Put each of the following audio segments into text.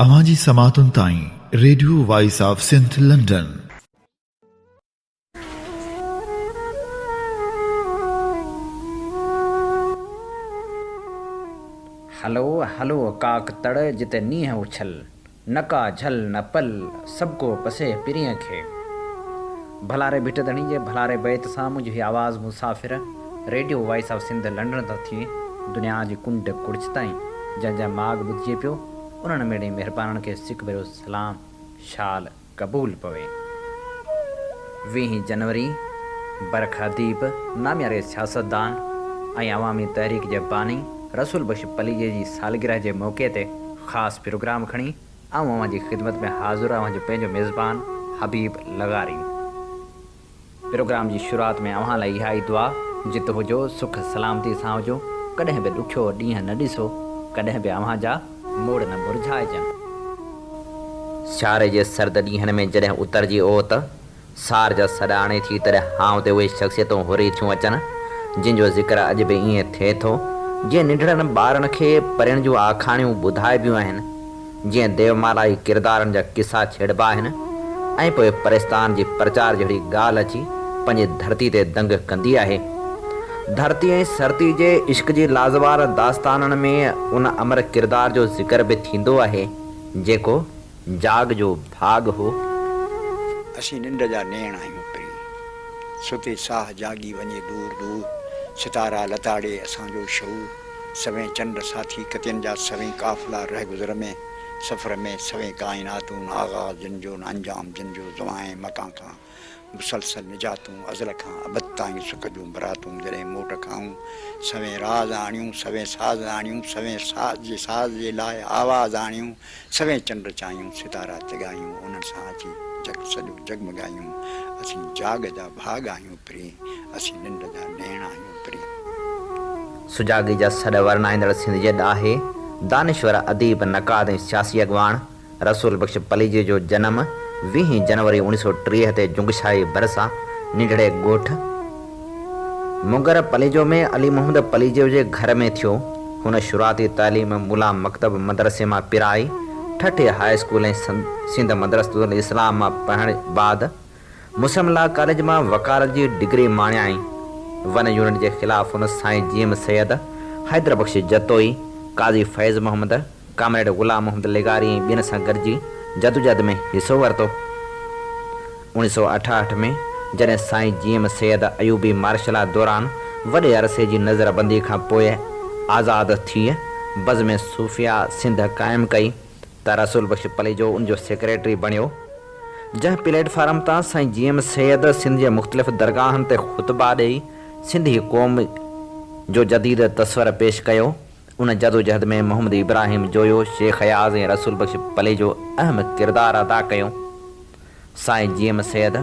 اوهان جي سماعتن تائين radio voice of Sindh London. هلو هلو ڪاڪ تڙ جت نينهن اڇل، نه ڪا جهل نه پل، سڀڪو پسي پرينء کي. ڀلاري ڀٽ ڌڻي جي ڀلاري بيت سان منهنجو هي آواز مسافر radio voice of Sindh London تان ٿي دنيا جي ڪنڊ ڪڙڇ تائين جنهن جنهن ماڳ ٻڌجي پيو انهن ميڙي مهربانن کي سڪ ڀريو سلام شال قبول پوي. ويهين جنوري برک اديب، نامياري سياستدان ۽ عوامي تحريڪ جي باني رسول بخش پليجي جي سالگرهه جي موقعي تي خاص پروگرام کڻي آئون اوهان جي خدمت ۾ حاضر اوهان جو پنهنجو ميزبان حبيب لغاري. پروگرام جي شروعات ۾ اوهان لاء اها ئي دعا جت هجو سک سلامتي سان هجو ڪڏهن به ڏکيو ڏينهن نه ڏسو ڪڏهن به اوهان جا موڙ نه مرجهائجن. سياري جي سرد ڏينهن ۾ جڏهن اتر جي اوت سار جا سڏ آڻي ٿي تڏهن هانء تي اهي شخصيتون هري ٿيون اچن، جن جو ذڪر اڄ به ائين ٿئي ٿو، جيئن ننڍڙن ٻارن کي پرين جون آکاڻيون ٻڌائبيون آهن، جيئن ديومالائي ڪردارن جا قصا ڇيڙبا آهن ۽ پوء پرستان جي پرچار جهڙي ڳالهه اچي پنهنجي ڌرتي تي دنگ ڪندي آهي. ڌرتي ۽ سرتي جي عشق جي لازوال داستانن ۾ ان امر ڪردار جو ذڪر به ٿيندو آهي، جيڪو. جاڳ جو ڀاڳ هو. اسين ننڊ جا نيڻ آهيون پرين. ستي ساهه جاڳي وڃي دور دور. ستارا لتاڙي اسان جو شعور. سوين چنڊ ساٿي ڪتين جا سوين قافلا رهگذر ۾، سفر ۾، سوين ڪائناتون نه آغاز جن جو نه انجام جن جو زمان ۽ مڪان کان مسلسل نجاتون ازل کان ابد تائين سک جون براتون جڏهن موٽ کائون سوين راز آڻيون سوين ساز آڻيون سوين ساز جي ساز جي لاء آواز آڻيون سوين چنڊ چايون ستارا چڳايون انهن سان اچي جڳ سڄو جڳمڳايون اسين جاڳ جا ڀاڳ آهيون پرين اسين ننڊ جا نيڻ آهيون پرين. سجاڳي جا سڏ ورنائيندڙ سنڌ جي ڏاهي، دانشور، اديب، نقاد ۽ سياسي اڳواڻ رسول بخش پليجي جو جنم ويهين جنوري اوڻيهه سؤ 30 تي جنگشاهي ڀرسان ننڍڙي ڳوٺ منگر پليجو ۾ علي محمد پليجو جي گهر ۾ ٿيو. هن شروعاتي تعليم ملا مڪتب مدرسي مان پرائي، ٺٽي هاء اسڪول ۽ سنڌ مدرسة الاسلام مان پڙهڻ بعد مسلم لا ڪاليج مان وڪالت جي ڊگري ماڻيائين. ون يونٽ جي خلاف هن سائين جي ايم سيد، حيدر بخش جتوئي، قاضي فيض محمد، ڪامريڊ غلام محمد لغاري ۽ ٻين سان گڏجي جدوجهد ۾ حصو ورتو. 1968 ۾ جڏهن سائين جي ايم سيد ايوبي مارشلا دوران وڏي عرصي جي نظربندي کان پوء آزاد ٿي بزم صوفياء سنڌ قائم ڪئي ته رسول بخش پليجو ان جو سيڪريٽري بڻيو. جنهن پليٽ فارم تان سائين جي ايم سيد سنڌ جي مختلف درگاهن تي خطبا ڏئي سنڌي قوم جو جديد تصور پيش ڪيو. ان جدوجهد ۾ محمد ابراهيم جويو، شيخ اياز ۽ رسول بخش پليجو اهم ڪردار ادا ڪيو. سائين جي ايم سيد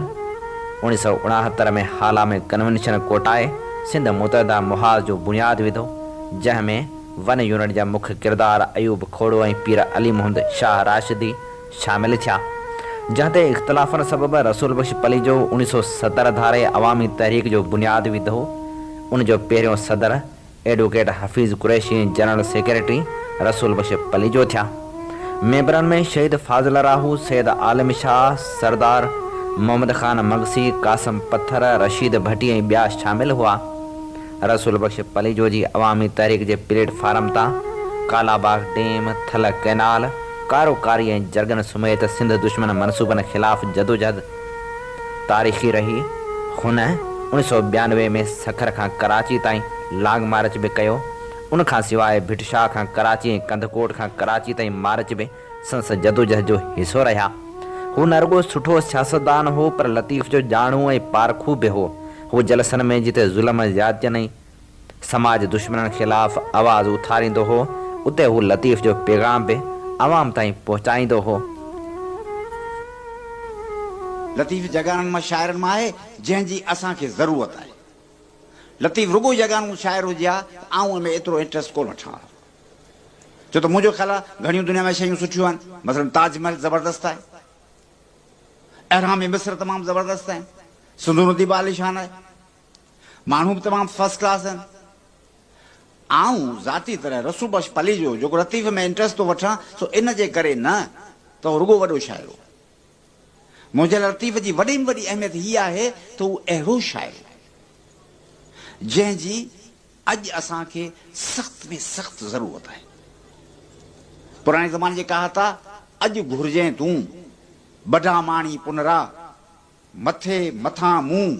1969 ۾ هالا ۾ ڪنوينشن ڪوٺائي سنڌ متحده محاذ جو بنياد وڌو، جنهن ۾ ون يونٽ جا مک ڪردار ايوب کوڙو ۽ پير علي محمد شاهه راشدي شامل ٿيا. جنهن تي اختلافن سبب رسول بخش پليجو 1970 ڌاري عوامي تحريڪ جو بنياد وڌو. ان جو پهريون صدر advocate Hafeez Qureshi ۽ general secretary Rasool Bakhsh Palijo ٿيا. ميمبرن ۾ شهيد فاضل راهو، سيد عالم شاهه، سردار محمد خان مگسي، قاسم پٿر، رشيد ڀٽي ۽ ٻيا شامل هئا. رسول بخش پليجو جي عوامي تحريڪ جي پليٽ فارم تان ڪالاباغ ڊيم، ٿل ڪئنال، ڪارو ڪاري ۽ جرڳن سميت سنڌ دشمن منصوبن خلاف جدوجهد تاريخي رهي. هن 1992 ۾ سکر کان ڪراچي تائين لانگ مارچ به ڪيو. ان کان سواء ڀٽ شاهه کان ڪراچي ۽ ڪنڌڪوٽ کان ڪراچي تائين مارچ به سندس جدوجهد جو حصو رهيا. هو نه رڳو سٺو سياستدان هو پر لطيف جو ڄاڻو ۽ پارکو به هو. هو جلسن ۾ جتي ظلم ۽ زيادتين ۽ سماج دشمنن خلاف آواز اٿاريندو هو، اتي هو لطيف جو پيغام به عوام تائين پهچائيندو هو. لطيف جڳاڻن مان شاعرن مان آهي، جنهن جي اسان کي ضرورت آهي. لطيف رڳو يگانو شاعر هجي ها ته آئون ان ۾ ايترو انٽريسٽ ڪونه وٺان ها. ڇو ته منهنجو خيال آهي گهڻيون دنيا ۾ شيون سٺيون آهن، مثلاً تاج محل زبردست آهي، اهرام مصر تمام زبردست آهن، سنڌو ندي به عاليشان آهي. ماڻهو به تمام فرسٽ ڪلاس آهن. آئون ذاتي طرح رسول بخش پليجو جيڪو لطيف ۾ انٽريسٽ ٿو وٺان سو ان جي ڪري نه ته هو رڳو وڏو شاعر هو. منهنجي لاء لطيف جي وڏي ۾ وڏي اهميت هيء آهي ته هو اهڙو شاعر هو جنهن جي اڄ اسان کي سخت ۾ سخت ضرورت آهي. پراڻي زماني جي ڪهات آ، اڄ گهرجين تون، بڊاماڻي پنرا، مٿي مٿان مون،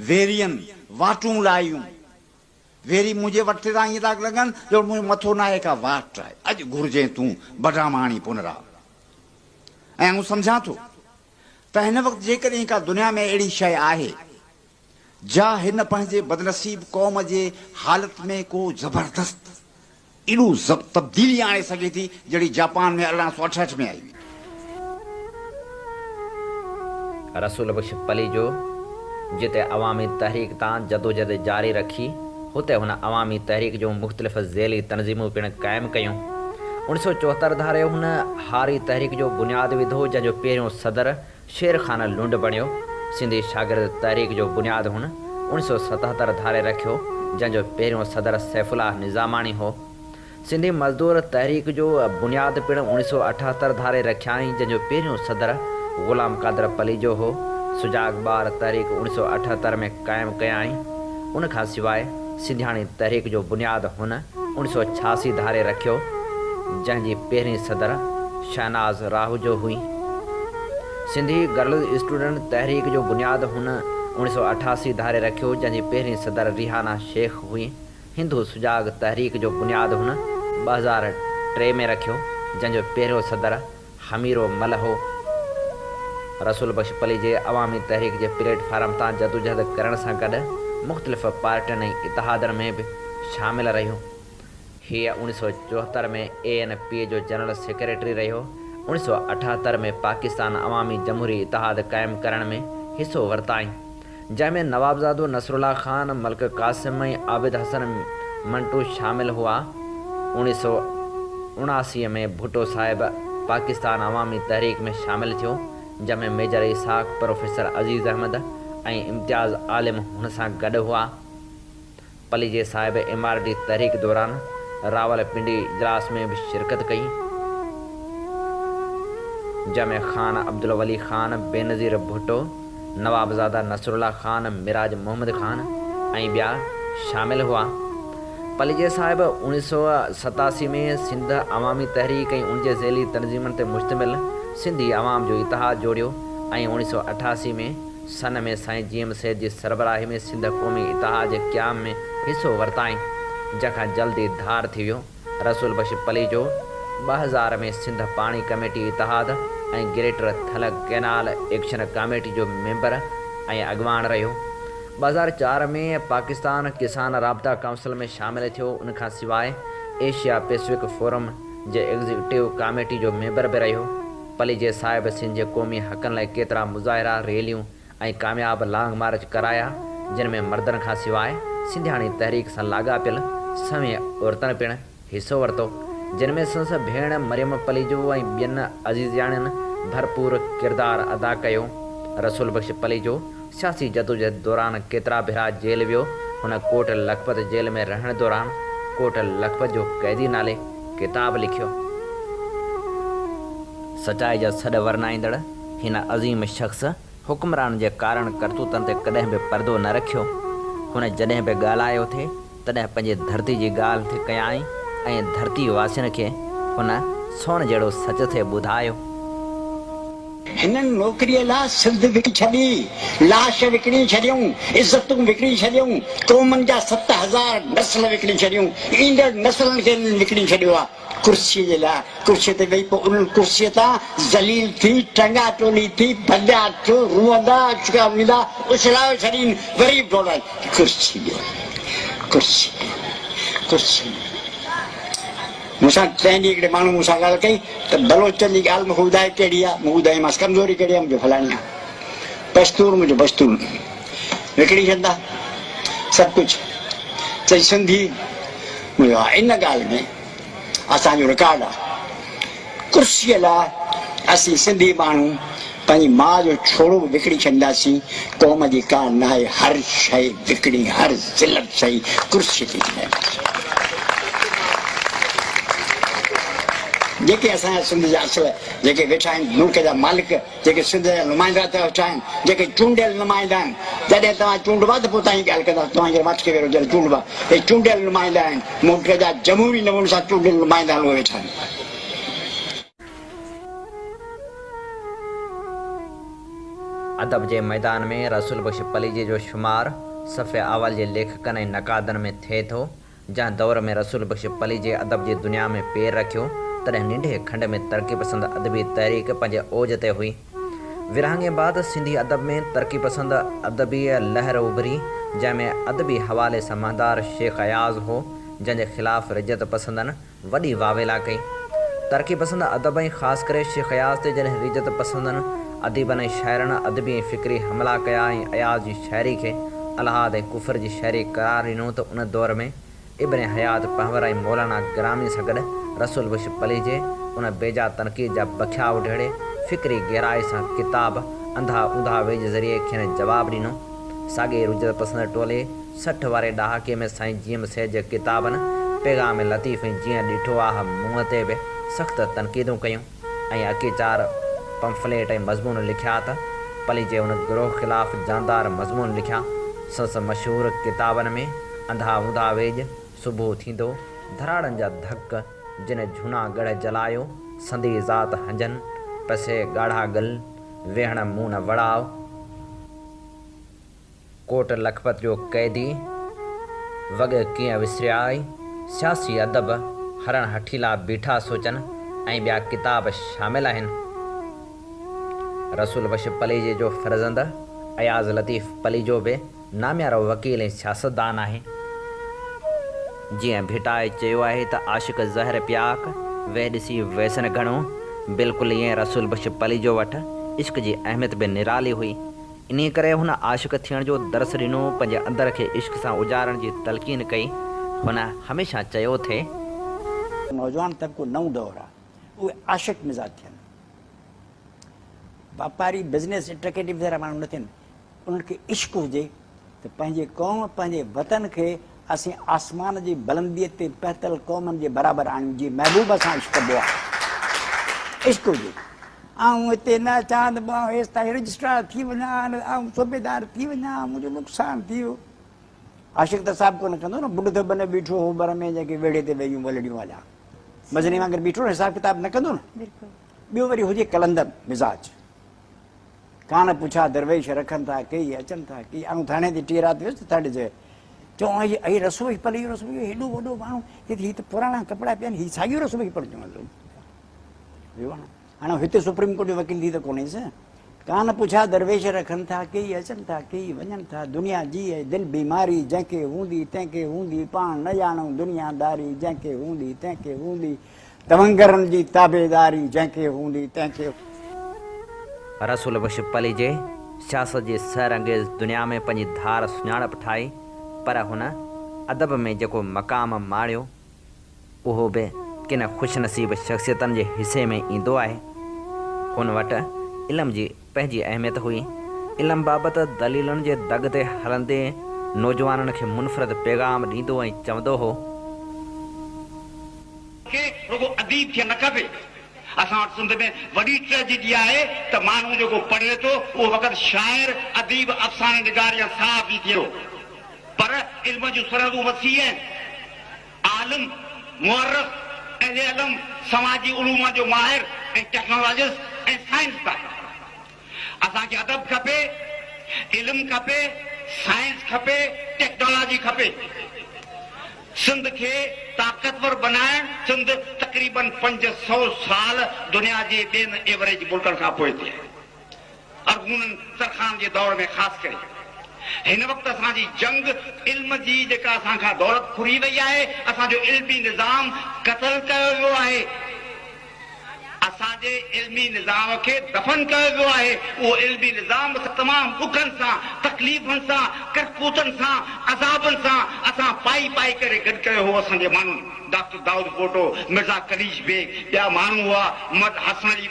ويرين واٽون لايون. ويري منهنجي وٽ تان ائين ٿا لڳن ڄڻ منهنجو مٿو ناهي ڪا واٽ آهي. اڄ گهرجين تون، بڊاماڻي پنرا. ۽ آئون سمجهان ٿو ته هن وقت جيڪڏهن ڪا دنيا ۾ اهڙي شيء آهي جا هن پنهنجي بدنصيب قوم جي حالت ۾ ڪو زبردست ايڏو تبديلي آڻي سگهي ٿي جهڙي جاپان ۾ 1868 ۾ آئي هئي. رسول بخش پليجو جتي عوامي تحريڪ تان جدوجھد جاري رکي، هتي هن عوامي تحريڪ جون مختلف ذيلي تنظيمون پڻ قائم ڪيون. اڻ سؤ چوهتر ڌاري هن هاري تحريڪ جو بنياد وڌو، جنهن جو پهريون صدر شير خان لنڊ بڻيو. سنڌي شاگرد تحريڪ جو بنياد هن اڻ سؤ 77 ڌاري رکيو، جنهن جو پهريون صدر سيف الله نظاماڻي هو. سنڌي مزدور تحريڪ جو بنياد پڻ اڻ سؤ 78 ڌاري رکيائين، جنهن جو پهريون صدر غلام قادر پليجو هو. سجاڳ ٻار تحريڪ اڻ سؤ 78 ۾ قائم ڪيائين. ان کان سواء سنڌياڻي تحريڪ جو بنياد هن اڻ سؤ 86 ڌاري رکيو، جنهن جي پهرين صدر شهناز راهوجو هئي. سنڌي گرلز اسٽوڊنٽ تحريڪ جو بنياد هن اڻ سؤ 88 ڌاري رکيو، جنهن جي پهرين صدر ريحانه شيخ هئي. هندو سجاڳ تحريڪ جو بنياد هن 2003 ۾ رکيو، جنهن جو پهريون صدر حميرو مل هو. رسول بخش پليجي عوامي تحريڪ جي پليٽ فارم تان جدوجهد ڪرڻ سان گڏ مختلف پارٽين ۽ اتحادن ۾ به شامل رهيو. هيء اڻ سؤ 74 ۾ اي اين پي جو جنرل سيڪريٽري رهيو. اڻ سؤ 78 ۾ پاڪستان عوامي جمهوري اتحاد قائم ڪرڻ ۾ حصو ورتائين، جنهن ۾ نوابزادو نصرالله خان، ملڪ قاسم ۽ عابد حسن منٽو شامل هئا. اڻ سؤ 79 ۾ ڀٽو صاحب پاڪستان عوامي تحريڪ ۾ شامل ٿيو، جنهن ۾ ميجر اسحاق، پروفيسر عزيز احمد ۽ امتياز عالم هن سان گڏ هئا. پليجي صاحب ايم آر ڊي تحريڪ دوران راولپنڊي اجلاس ۾ به شرڪت ڪئي، جنهن ۾ خان عبدالولي خان، بينظير ڀٽو، نوابزاده نصرالله خان، ميراج محمد خان ۽ ٻيا شامل هئا. پليجي صاحب 1987 ۾ سنڌ عوامي تحريڪ ۽ ان جي ذيلي تنظيمن تي مشتمل سنڌي عوام جو اتحاد جوڙيو ۽ 1988 ۾ سن ۾ سائين جي ايم سيد جي سربراهي ۾ سنڌ قومي اتحاد جي قيام ۾ حصو ورتائين، جنهن کان جلد ئي ڌار ٿي ويو. رسول بخش پليجو 2000 ۾ سنڌ پاڻي ڪميٽي اتحاد ۽ greater Thal canal action committee جو ميمبر ۽ اڳواڻ رهيو. 2004 ۾ پاڪستان ڪسان رابطا ڪائونسل ۾ شامل ٿيو، ان کان سواء ايشيا پيسفڪ فورم جي ايگزيڪٽو ڪاميٽي جو ميمبر به رهيو. پليجي صاحب سنڌ جي قومي حقن لاء ڪيترا مظاهرا، ريليون ۽ ڪامياب لانگ مارچ ڪرايا، جن ۾ مردن کان سواء سنڌياڻي تحريڪ سان لاڳاپيل سوين عورتن پڻ حصو ورتو، جن ۾ سندس ڀيڻ مريم پليجو ۽ ٻين عزيزياڻين ڀرپور ڪردار ادا ڪيو. رسول بخش پليجو سياسي جدوجهد دوران ڪيترا ڀيرا جيل ويو، هن ڪوٽ لکپت جيل ۾ رهڻ دوران ڪوٽ لکپت جو قيدي نالي ڪتاب لکيو. سچائي جا سڏ ورنائيندڙ هن عظيم شخص حڪمرانن جي ڪارن ڪرتوتن تي ڪڏهن به پردو نه رکيو. هن جڏهن به ڳالهايو ٿي تڏهن پنهنجي ڌرتي جي ڳالهه ٿي ڪيائين ۽ ڌرتي واسين کي هن سون جهڙو سچ ٿي ٻڌايو. هنن نوڪريء لاء سنڌ وڪڻي ڇڏي، لاش وڪڻي ڇڏيون، عزتون وڪڻي ڇڏيون، قومن جا 7000 نسل وڪڻي ڇڏيون، ايندڙ نسلن کي هنن وڪڻي ڇڏيو آهي ڪرسيء جي لاء، ڪرسيء تي ويهي پوء انهن ڪرسيء تان ذليل ٿي، ٽنگا ٽولي ٿي، ڀڄا ٿيو، روئندا، اڇڪا ويندا، اڇلايو ڇڏين، وري به ڊوڙائين، ڪرسي ڏيو، ڪرسي ڏيو، ڪرسي ڏيو. مون سان تنهن ڏينهن هڪڙي ماڻهو مون سان ڳالهه ڪئي ته بلوچن جي ڳالهه مون کي ٻڌاء ڪهڙي آهي؟ مون ٻڌايومانس ڪمزوري ڪهڙي آهي؟ منهنجو فلاڻي آهي. پشتون منهنجو پشتون وڪڻي ڇڏندا سڀ ڪجهه. چئي سنڌي منهنجو ها ان ڳالهه ۾ اسان جو رڪارڊ آهي. ڪرسيء لاء اسين سنڌي ماڻهو پنهنجي ماء جو ڇوڙو به وڪڻي ڇڏينداسين. قوم جي ڪا ناهي هر شيء وڪڻي هر ذلت سهي ڪرسيء تي اچي وينداسين. جيڪي اسان جا سنڌ جا اصل جيڪي ويٺا آهن ملڪ جا مالڪ جيڪي سنڌ جا نمائندا ٿيا ويٺا آهن جيڪي چونڊيل نمائندا آهن جڏهن توهان چونڊبا ته پوء توهان هي ڳالهه ڪنداسين توهان هينئر ماٺ ڪيو ويرو جڏهن چونڊبا هي چونڊيل نمائندا آهن ملڪ جا جمهوري نموني سان چونڊيل نمائندا آهن اهي ويٺا آهن. ادب جي ميدان ۾ رسول بخش پليجي جو شمار صف اول جي ليکڪن ۽ نقادن ۾ ٿئي ٿو. جنهن دور ۾ رسول بخش پليجي ادب جي دنيا ۾ پير رکيو، تڏهن ننڍي کنڊ ۾ ترقي پسند ادبي تحريڪ پنهنجي اوج تي هئي. ورهاڱي بعد سنڌي ادب ۾ ترقي پسند ادبي لهر اڀري، جنهن ۾ ادبي حوالي سان مهندار شيخ اياز هو، جنهن جي خلاف رجعت پسندن وڏي واويلا ڪئي. ترقي پسند ادب ۽ خاص ڪري شيخ اياز تي جڏهن رجعت پسندن اديبن ۽ شاعرن ادبي ۽ فڪري حملا ڪيا ۽ اياز جي شاعري کي الحاد ۽ ڪفر جي شاعري قرار ڏنو ته ان دور ۾ ابن حيات پنهور ۽ مولانا گرامي سان گڏ رسول بخش پليجي ان بيجا تنقيد جا بکيا اڍيڙي فڪري گهرائي سان ڪتاب انڌا اونڌا ويڄ ذريعي کين جواب ڏنو. ساڳئي رجعت پسند ٽولي 60 واري ڏهاڪي ۾ سائين جي ايم سيد جي ڪتابن پيغام لطيف ۽ جيئن ڏٺو آهه مون تي به سخت تنقيدون ڪيون ۽ اڪيچار پمفليٽ ۽ مضمون لکيا ته پليجي ان گروهه خلاف جاندار مضمون لکيا. سندس مشهور ڪتابن ۾ انڌا اونڌا ويڄ، صبح ٿيندو، ڌراڙن جا ڌڪ، جن جهونا ڳڙهه جلايو، سندي ذات هنجن، پسي ڳاڙها گل، ويهڻ مون نه وڙاء، ڪوٽ لکپت جو قيدي، وڳ ڪيئن وسريائي، سياسي ادب، هرڻ هٺيلا بيٺا سوچن ۽ ٻيا ڪتاب شامل آهن. رسول بخش پليجي جو فرزند اياز لطيف پليجو به ناميارو وڪيل ۽ سياستدان آهي. جيئن ڀٽائي چيو آهي ته عاشق زهر پياڪ، ويهه ڏسي ويسن گهڻو، بلڪل ائين رسول بخش پليجو وٽ عشق جي اهميت به نرالي هئي. انهيء ڪري هن عاشق ٿيڻ جو درس ڏنو، پنهنجي اندر کي عشق سان اجارڻ جي تلقين ڪئي. هن هميشه چيو ٿي. نوجوان طبقو نئون دور آ، اهي عاشق مزاج ٿين. واپاري بزنس ايگزيڪيٽو جهڙا ماڻهو نه ٿين. انهن کي عشق هجي ته پنهنجي قوم، پنهنجي وطن کي اسين آسمان جي بلنديء تي پهتل قومن جي برابر آڻيون، جيئن محبوب سان عشق ڪبو آهي. عشق هجي. آئون هتي نه اچان ته پوء آئون هيستائين رجسٽرار ٿي وڃان، آئون صوبيدار ٿي وڃان، منهنجو نقصان ٿي ويو. عاشق ته حساب ڪونه ڪندو نه، ٻڍ ته بنهه بيٺو هو بر ۾، جنهن کي ويڙهي تي ويون ولڙيون هليا. مزني وانگر بيٺو نه، حساب ڪتاب نه ڪندو نه. ٻيو وري هجي قلندر مزاج. ڪانه پڇا درويش رکن ٿا ڪيئي اچن ٿا ڪيئي. آئون ٿاڻي تي ٽي رات ويس ته ٿاڻي چيو چون هي هي رسو هي پلي رسو هي هيڏو وڏو ماڻهو هي هي ته پراڻا ڪپڙا پيا آهن هي ساڳيو رسو هي پڙهجو ويو آهي هاڻي هتي سپريم ڪورٽ جو وڪيل ٿي ته ڪونهيس. ڪانه پڇا درويش رکن ٿا ڪيئي اچن ٿا ڪيئي وڃن ٿا. دنيا جي اي دل بيماري جنهن کي هوندي تنهن کي هوندي پاڻ نه ڄاڻون دنيا داري جنهن کي هوندي تنهن کي هوندي تونگرن جي تابعداري جنهن کي هوندي تنهن کي. رسول بخش پليجي سياست جي سحر انگيز دنيا ۾ پنهنجي ڌار سڃاڻپ ٺاهي پر هن ادب ۾ جيڪو مقام ماڻيو اهو به ڪن خوش نصيب شخصيتن جي حصي ۾ ايندو آهي. هن وٽ علم جي پنهنجي اهميت هئي. علم بابت دليلن جي دڳ تي هلندي نوجوانن کي منفرد پيغام ڏيندو ۽ چوندو هو. کي رڳو اديب ٿيڻ نه کپي. اسان وٽ سنڌ ۾ وڏي ٽريجڊي آهي ته ماڻهو جيڪو پڙهي ٿو اهو فقط شاعر، اديب، افسانه نگار يا صحافي ٿئي ٿو. پر علم جون سرحدون وسيع آهن. عالم، مؤرخ، اهل علم، سماجي علوم جو ماهر ۽ ٽيڪنالاجسٽ ۽ سائنسدان. اسان کي ادب کپي، علم کپي، سائنس کپي، ٽيڪنالاجي کپي. سنڌ کي طاقتور بنائڻ، سنڌ تقريبن 500 سال دنيا جي ٻين ايوريج ملڪن کان پوئتي آهي. ارغونن ترخان جي دور ۾ خاص ڪري هن وقت اسان جي جنگ علم جي جيڪا اسان کان دولت ڦري وئي آهي، اسان جو علمي نظام قتل ڪيو ويو آهي، اسان جي علمي نظام کي دفن ڪيو ويو آهي، اهو علمي نظام تمام ڏکن سان، تڪليفن سان، ڪرڪوتن سان، عذابن سان اسان پائي پائي ڪري گڏ ڪيو هو اسان جي ماڻهن. ڊاڪٽر دائود پوٽو، مرزا قليچ بيگ، ٻيا ماڻهو هئا، محمد حسن علي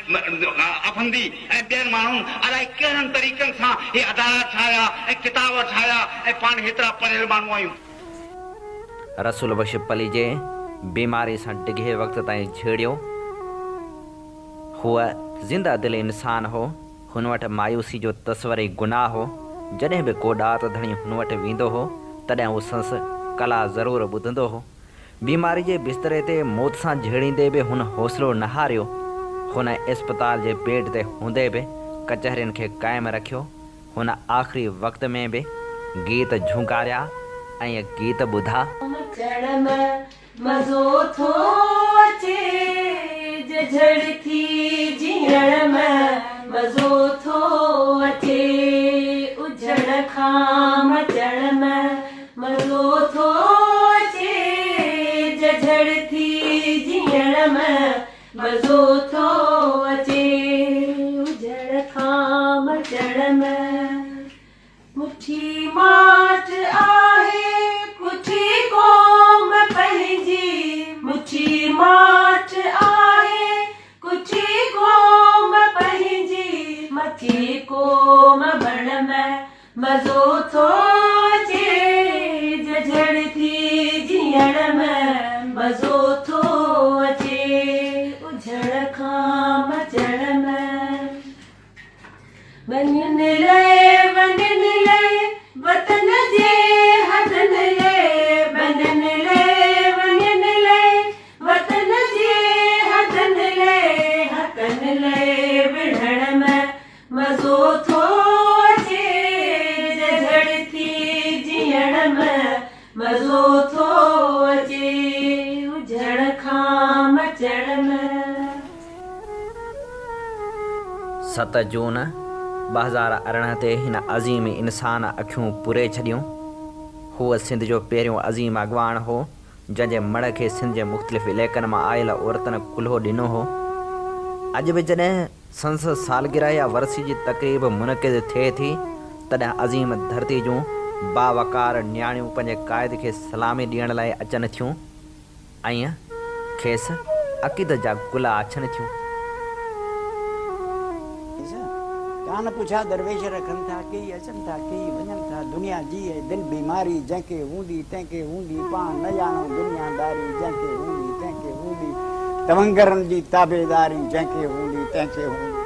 افندي ۽ ٻين ماڻهن الائي ڪهڙن طريقن سان هي ادارا ٺاهيا ۽ ڪتاب ٺاهيا ۽ پاڻ هيترا پڙهيل ماڻهو آهيون. رسول بخش پليجي بيماري سان ڊگهي وقت تائين جهيڙيو. هو زنده دل انسان هو. هن وٽ مايوسي جو تصور ئي گناهه هو. جڏهن به ڪو ڏات ڌڻي هن وٽ ويندو هو، تڏهن هو سندس ڪلا ضرور ٻڌندو هو. بيماري جي بستري تي موت سان جهيڙيندي به هن حوصلو نه هاريو. هن اسپتال جي بيڊ تي هوندي به ڪچهرين کي قائم رکيو. هن آخري وقت ۾ به گيت جهونگاريا ۽ گيت ٻڌا. مچڻ ۾ مزو ٿو اچي، جهجهڙ ٿي جيئڻ ۾ مزو ٿو اچي، اجهڙ کان مچڻ ۾ مزو ٿو اچي، جهجهڙ ٿي جيئڻ ۾ مزو ٿو اچي، اجهڙ کان مچڻ ۾. مٺي ماٺ آهي ڪٺي قوم پنهنجي، مٺي ماٺ آهي ڪٺي قوم پنهنجي، مٺي قوم بڻ ۾ مزو ٿو اچي، جهجهڙ ٿي جيئڻ ۾ مزو ٿو اچي، اجهڙ کان مچڻ ۾. وڃن لئي وڃن لئي وطن جي حدن لئي، وڃن لئي وڃن لئي وطن جي حدن لئي، حقن لئي وڙهڻ ۾ مزو ٿو اچي، جهجهڙ ٿي جيئڻ ۾ مزو ٿو اچي، اجهڙ کان مچڻ ۾. ست جون 2018 تي هن عظيم انسان اکيون پوري ڇڏيون. هو سنڌ جو پهريون عظيم اڳواڻ هو، جنهن جي مڙهه کي سنڌ جي مختلف علائقن مان آيل عورتن ڪلهو ڏنو هو. اڄ به جڏهن سندس سالگرهه يا ورسي جي تقريب منعقد ٿئي ٿي، تڏهن عظيم ڌرتي جون باوقار نياڻيون پنهنجي قائد کي سلامي ڏيڻ لاء اچن ٿيون. ۽ کيس عقيدت جا گل آڇن ٿيون. ڪان پڇا درويش رکن ٿا، ڪيئي اچن ٿا، ڪيئي وڃن ٿا، دنيا جي هي دل بيماري، جنهن کي هوندي تنهن کي هوندي، پاڻ نه ڄاڻو دنيا داري، جنهن کي هوندي تنهن کي هوندي، تونگرن جي تابعداري، جنهن کي هوندي تنهن کي هوندي.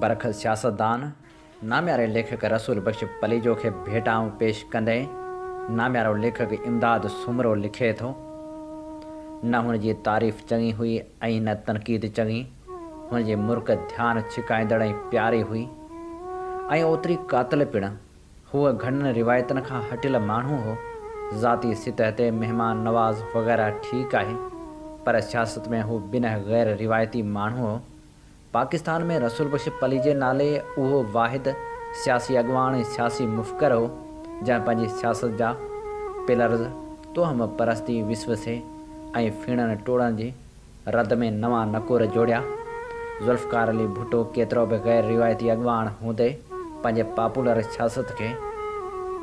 برک سياستدان نامياري ليکڪ رسول بخش پليجو کي ڀيٽائون پيش ڪندي ناميارو ليکڪ امداد سومرو لکي ٿو، نه هن جي تعريف چڱي هئي ۽ نه تنقيد چڱي، هن جي مرڪ ڌيان ڇڪائيندڙ ۽ پياري هئي ۽ اوتري قاتل پڻ. هو گهڻن روايتن کان هٽيل ماڻهو هو. ذاتي سطح تي مهمان نواز وغيره ٺيڪ آهي، پر سياست ۾ هو بنهه غير روايتي ماڻهو هو. پاڪستان ۾ رسول بخش پليجي نالي اهو واحد سياسي اڳواڻ ۽ سياسي مفڪر هو، جنهن پنهنجي سياست جا پلرز توهم پرستي، وسوسي ۽ ڦيڻن ٽوڙڻ جي رد ۾ نوان نڪور جوڙيا. ذوالفقار علي ڀٽو ڪيترو به غير روايتي اڳواڻ هوندي پنهنجي پاپولر سياست کي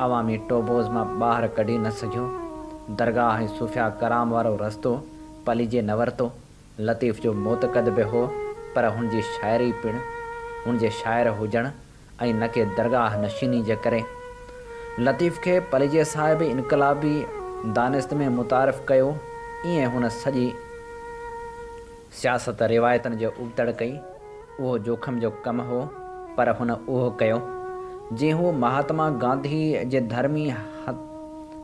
عوامي ٽوبوز مان ٻاهر ڪڍي نه سگهيو. درگاهه ۽ صوفياء ڪرام وارو رستو پليجي نه ورتو. لطيف جو معتقد به هو پر هن جي شاعري پڻ هن جي شاعر هجڻ ۽ نه ڪي درگاهه نشيني جي ڪري. لطيف کي پليجي صاحب انقلابي دانست ۾ متعارف ڪيو ائين هن سڄي سياست روايتن جي ابتڙ ڪئي. اهو جوکم جو ڪم هو پر هن اهو ڪيو. جيئن هو مهاتما گانڌي جي ڌرمي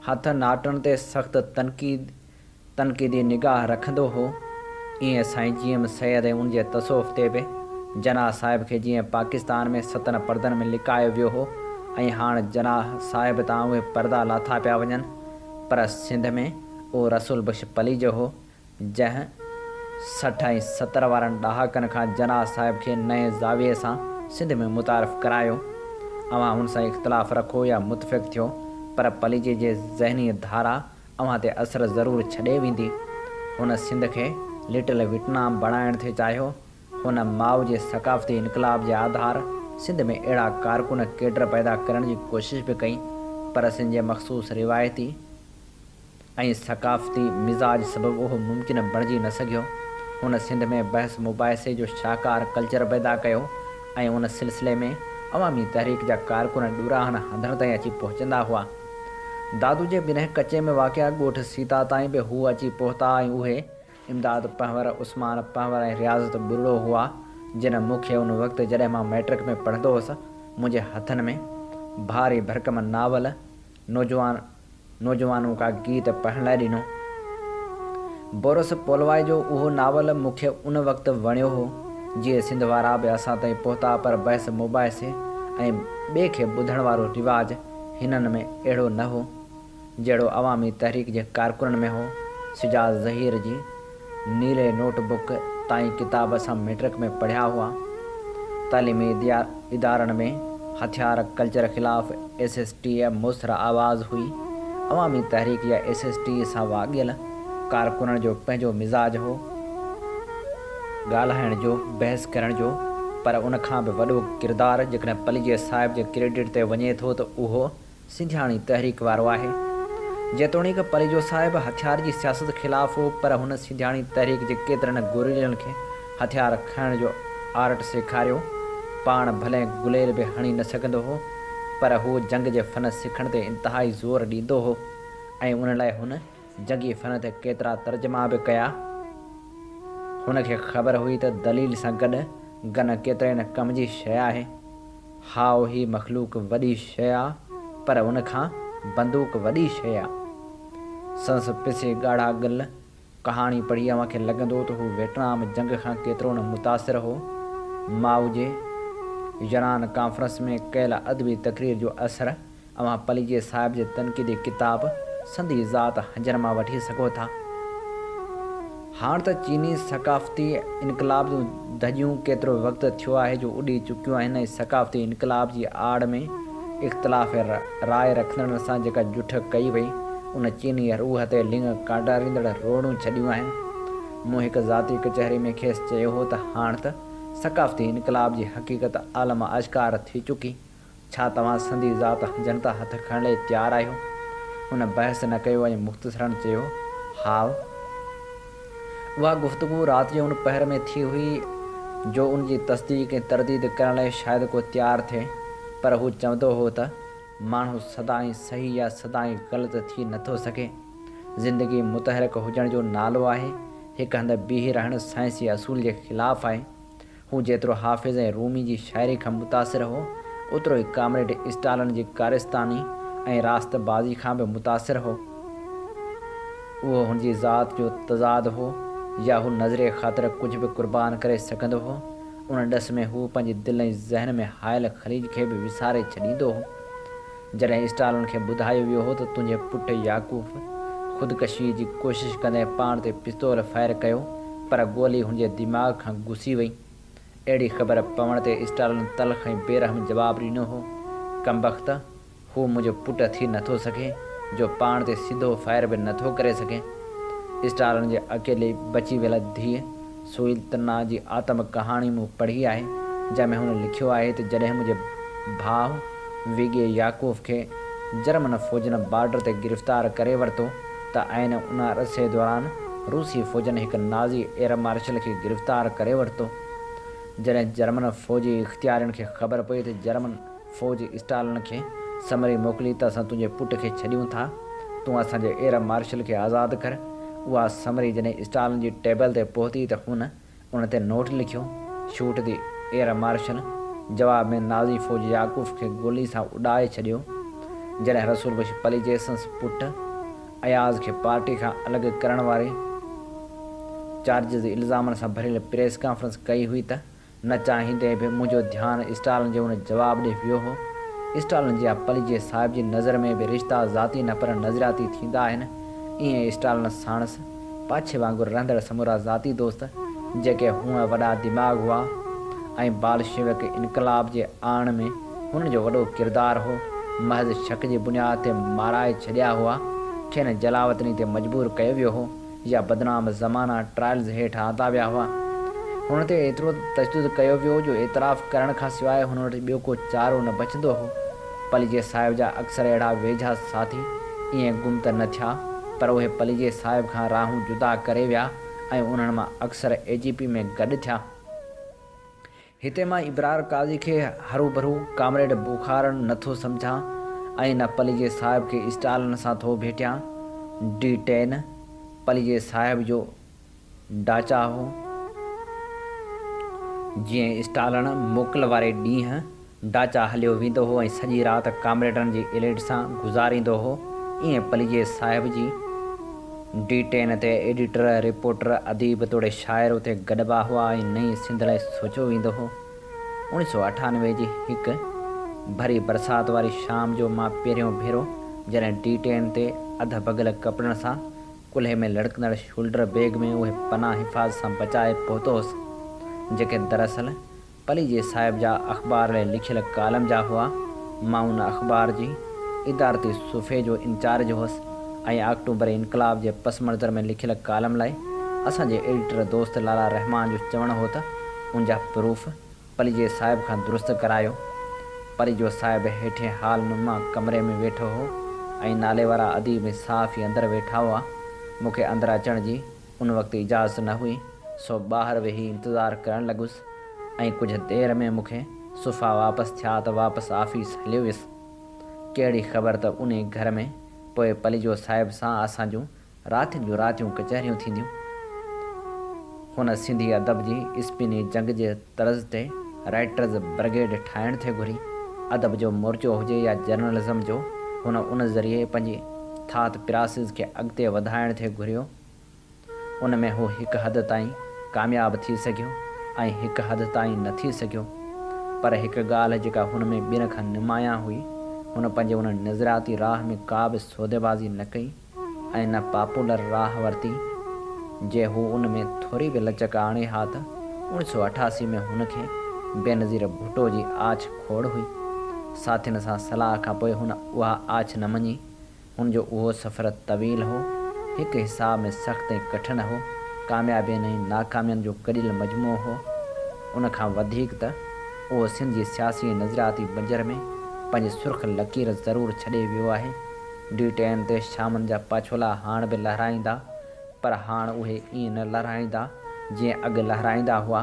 هٿ ناٽڻ تي سخت تنقيد تنقيدي نگاهه رکندو هو، ايئن سائين جي ايم سيد ۽ ان جي تصوف تي به جناح صاحب کي جيئن پاڪستان ۾ ستن پردن ۾ لڪايو ويو هو ۽ هاڻ جناح صاحب تان اهي پردا لاٿا پيا وڃن پر سنڌ ۾ اهو رسول بخش پليجو هو جنهن 60 ۽ 70 وارن ڏهاڪن کان جناح صاحب کي نئين زاويي سان سنڌ ۾ متعارف ڪرايو. اوهان هن سان اختلاف رکو يا متفق ٿيو پر پليجي جي ذهني ڌارا اوهان تي اثر ضرور ڇڏي ويندي. هن سنڌ کي لٽل ويٽنام بڻائڻ ٿي چاهيو. هن مائو جي ثقافتي انقلاب جي آڌار سنڌ ۾ اهڙا ڪارڪن ڪيڊر پيدا ڪرڻ جي ڪوشش به ڪئي پر سنڌ جي مخصوص روايتي ۽ ثقافتي مزاج سبب اهو ممڪن بڻجي نه سگهيو. هن سنڌ ۾ بحث مباحثي جو شاهڪار ڪلچر پيدا ڪيو ۽ ان سلسلي ۾ عوامي تحريڪ جا ڪارڪن ڏوراهن هنڌن تائين اچي پهچندا هئا. دادو جي بنهه ڪچي ۾ واقع ڳوٺ سيتا تائين به هو اچي پهتا ۽ اهي امداد پنهور، عثمان پنهور ۽ رياضت ٻرڙو هئا، جن مون کي ان وقت جڏهن مان مئٽرڪ ۾ پڙهندو هوس، منهنجي هٿن ۾ ڀاري ڀرڪم ناول نوجوان نوجوانون ڪا گيت پڙهڻ لاء ڏنو. بورس پولوائي جو اهو ناول مون کي ان وقت وڻيو هو. جيئي سنڌ وارا به اسان تائين پهتا پر بحث مباحثي ۽ ٻئي کي ٻڌڻ وارو رواج هنن ۾ اهڙو نه هو، جهڙو عوامي تحريڪ جي ڪارڪنن ۾ هو. سجاد ظهير جي نيلي نوٽ بڪ تائين ڪتاب اسان مئٽرڪ ۾ پڙهيا هئا. تعليمي ادارن ۾ هٿيار ڪلچر خلاف ايس ايس ٽي موثر آواز هئي. عوامي تحريڪ يا ايس ايس ٽي سان واڳيل ڪارڪنن جو پنهنجو مزاج هو. ڳالهائڻ جو، بحث ڪرڻ جو، پر ان کان به وڏو ڪردار جيڪڏهن پليجي صاحب جي ڪريڊٽ تي وڃي ٿو ته اهو سنڌياڻي تحريڪ وارو آهي. جيتوڻيڪ پليجو صاحب هٿيار جي سياست خلاف هو پر هن سنڌياڻي تحريڪ جي ڪيترن گوريلن کي هٿيار کڻڻ جو آرٽ سيکاريو. پاڻ ڀلين گليل به هڻي نه سگهندو هو پر هو جنگ جي فن سکڻ تي انتهائي زور ڏيندو هو ۽ ان لاء هن جنگي فن تي ڪيترا ترجما به ڪيا. هن کي خبر هئي ته دليل سان گڏ گن ڪيتري نه ڪم جي شيء آهي. هائو هي مخلوق وڏي شيء آ پر ان کان بندوق وڏي شيء آ. سندس پسي ڳاڙها ڳل ڪهاڻي پڙهي اوهان کي لڳندو ته هو ويٽنام جنگ کان ڪيترو نه متاثر هو. مائو جي ينان ڪانفرنس ۾ ڪيل ادبي تقرير جو اثر اوهان پليجي صاحب جي تنقيدي ڪتاب سندي ذات هنجر مان وٺي سگهو ٿا. هاڻ ته چيني ثقافتي انقلاب جون ڌڄيون ڪيترو وقت ٿيو آهي جو اڏي چڪيون آهن ۽ ثقافتي انقلاب جي آڙ ۾ اختلاف راء رکندڙن سان جيڪا جٺ ڪئي وئي ان چيني روح تي لڱ ڪانڊاريندڙ روڙون ڇڏيون آهن. مون هڪ ذاتي ڪچهري ۾ کيس چيو هو ته هاڻ ته ثقافتي انقلاب جي حقيقت عالم آشڪار ٿي چڪي ڇا توهان سندي ذات هنجن تان هٿ کڻڻ لئي تيار آهيو؟ هن بحث نه ڪيو ۽ مختصراً چيو، هائو. اها گفتگو رات جي ان پهر ۾ ٿي هئي جو ان جي تصديق ۽ ترديد ڪرڻ لئي شايد ڪو تيار ٿئي، پر هو چوندو هو ته، ماڻهو سدائين صحيح يا سدائين غلط ٿي نه ٿو سگهي. زندگي متحرڪ هجڻ جو نالو آهي. هڪ هنڌ بيهي رهڻ سائنسي اصول جي خلاف آهي. هو جيترو حافظ ۽ رومي جي شاعري کان متاثر هو، اوترو ئي ڪامريڊ اسٽالن جي ڪارستاني ۽ راست بازي کان به متاثر هو. اهو هن جي ذات جو تضاد هو يا هو نظريي خاطر ڪجهه به قربان ڪري سگهندو هو. ان ڏس ۾ هو پنهنجي دل ۽ ذهن ۾ حائل خليج کي به وساري ڇڏيندو هو. جڏهن اسٽالن کي ٻڌايو ويو هو ته تنهنجي پٽ يعقوب خودڪشيء جي ڪوشش ڪندي پاڻ تي پستول فائر ڪيو پر گولي هن جي دماغ کان گسي وئي. اهڙي خبر پوڻ تي اسٽالن تلخ ۽ بي رحم جواب ڏنو هو، ڪمبخت! هو منهنجو پٽ ٿي نٿو سگهي جو پاڻ تي سڌو فائر به نٿو ڪري سگهي. اسٽالن جي اڪيلي بچي ويل ڌيء سويلتنا جي آتم ڪهاڻي مون پڙهي آهي، جنهن ۾ هن لکيو آهي ته جڏهن منهنجي ڀاء ويگي ياڪوف کي جرمن فوجن بارڊر تي گرفتار ڪري ورتو ته عين ان عرصي دوران روسي فوجن هڪ نازي ايئر مارشل کي گرفتار ڪري ورتو. جڏهن جرمن فوجي اختيارين کي خبر پئي ته جرمن فوج اسٽالن کي سمري موڪلي ته اسان تنهنجي پٽ کي ڇڏيون ٿا، تون اسان جي ايئر مارشل کي آزاد ڪر. اها سمري جڏهن اسٽالن جي ٽيبل تي پهتي ته هن ان تي نوٽ لکيو، شوٽ the air marshal. جواب ۾ نازي فوج ياڪوف کي گولي سان اڏائي ڇڏيو. جڏهن رسول بخش پليجي سندس پٽ اياز کي پارٽي کان الڳ ڪرڻ واري چارجز الزامن سان ڀريل پريس ڪانفرنس ڪئي هئي ته نه چاهيندي به منهنجو ڌيان اسٽالن جي ان جواب ڏي ويو هو. اسٽالن جيان پليجي صاحب جي نظر ۾ به رشتا ذاتي نه پر نظرياتي ٿيندا آهن. ائين ئي اسٽالن ساڻس پاڇي وانگر رهندڙ سمورا ذاتي دوست، جيڪي هونء وڏا دماغ هئا ۽ بالشيوڪ انقلاب جي آڻڻ ۾ هنن جو وڏو ڪردار هو، محض شڪ جي بنياد تي مارائي ڇڏيا هئا. کين جلاوطني تي مجبور ڪيو ويو هو. يا بدنام زمانه ٽرائلز هيٺ آندا ويا هئا. هن تي ايترو ته تشدد ڪيو ويو جو اعتراف ڪرڻ کان سواء هن وٽ ٻيو ڪو چارو نه بچندو هو. پليجي صاحب جا اڪثر اهڙا ويجها ساٿي ائين گم ته نه ٿيا پر اهي پليجي صاحب کان راهون جدا ڪري ويا ۽ انهن مان اڪثر اي جي پي ۾ گڏ ٿيا. هتي مان ابرار قاضي کي هروڀرو ڪامريڊ بخارن نه ٿو سمجهان ۽ نه پليجي صاحب کي اسٽالن سان ٿو ڀيٽيان. ڊي ٽين، پليجي صاحب جو ڊاچا هو. جيئن اسٽالڻ موڪل واري ڏينهن ڊاچا هليو ويندو هو ۽ سڄي رات ڪامريڊن جي اليٽ سان گذاريندو هو، ايئن پليجي صاحب جي ڊي ٽين تي ايڊيٽر، رپورٽر، اديب توڙي شاعر اتي گڏبا هئا ۽ نئين سنڌ لاء سوچيو ويندو هو. اوڻيھ سئو 98 جي هڪ ڀري برسات واري شام جو مان پهريون ڀيرو جڏهن ڊي ٽين تي اڌ ڀڳل ڪپڙن سان ڪلهي ۾ لڙڪندڙ شولڊر بيگ ۾ اهي پنا حفاظت سان بچائي پهتو هوس، جيڪي دراصل پليجي صاحب جا اخبار لاء لکيل ڪالم جا هئا. مان ان اخبار جي ادارتي صفحي جو انچارج هوس ۽ آڪٽوبري انقلاب جي پس منظر ۾ لکيل ڪالم لاء اسان جي ايڊيٽر دوست لالا رحمان جو چوڻ هو ته ان جا پروف پليجي صاحب کان درست ڪرايو. پليجو صاحب هيٺين هال نما ڪمري ۾ ويٺو هو ۽ ناليوارا اديب ۽ صحافي اندر ويٺا هئا. مون کي اندر اچڻ جي ان وقت اجازت نه هئي، سو ٻاهر ويهي انتظار ڪرڻ لڳس ۽ ڪجهه دير ۾ مون کي صفا واپس ٿيا ته واپس آفيس هليو ويس. ڪهڙي خبر ته انهي گهر ۾ پوء پليجو صاحب سان اسان جون راتين جون راتيون ڪچهريون ٿينديون. هن سنڌي ادب جي اسپيني جنگ جي طرز تي رائيٽرز برگيڊ ٺاهڻ ٿي گهري. ادب جو مورچو هجي يا جرنلزم جو، هن ان ذريعي پنهنجي ٿات پراسز کي اڳتي وڌائڻ ٿي گهريو. ان ۾ هو هڪ حد تائين ڪامياب ٿي سگهيو ۽ هڪ حد تائين نه ٿي سگهيو. پر هڪ ڳالهه جيڪا هن ۾ ٻين کان نمايان هئي، هن پنهنجي ان نظرياتي راهه ۾ ڪا به سوديبازي نه ڪئي ۽ نه پاپولر راهه ورتي. جي هو ان ۾ ٿوري به لچڪ آڻي ها ته اوڻيھ سئو 88 ۾ هن کي بينظير ڀٽو جي آڇ کوڙ هئي. ساٿين سان صلاح کان پوء هن اها آڇ نه مڃي. هن جو اهو سفر طويل هو، هڪ حساب ۾ سخت ۽ ڪٺن هو، ڪاميابين ۽ ناڪامين جو گڏيل مجموعو هو. ان کان وڌيڪ ته اهو سنڌ جي سياسي ۽ نظرياتي بنجر ۾ پنهنجي سرخ لڪير ضرور ڇڏي ويو آهي. ڊي ٽين تي شامن جا پاڇولا هاڻ به لهرائيندا، پر هاڻ اهي ائين نه لهرائيندا، جيئن اڳ لهرائيندا هئا.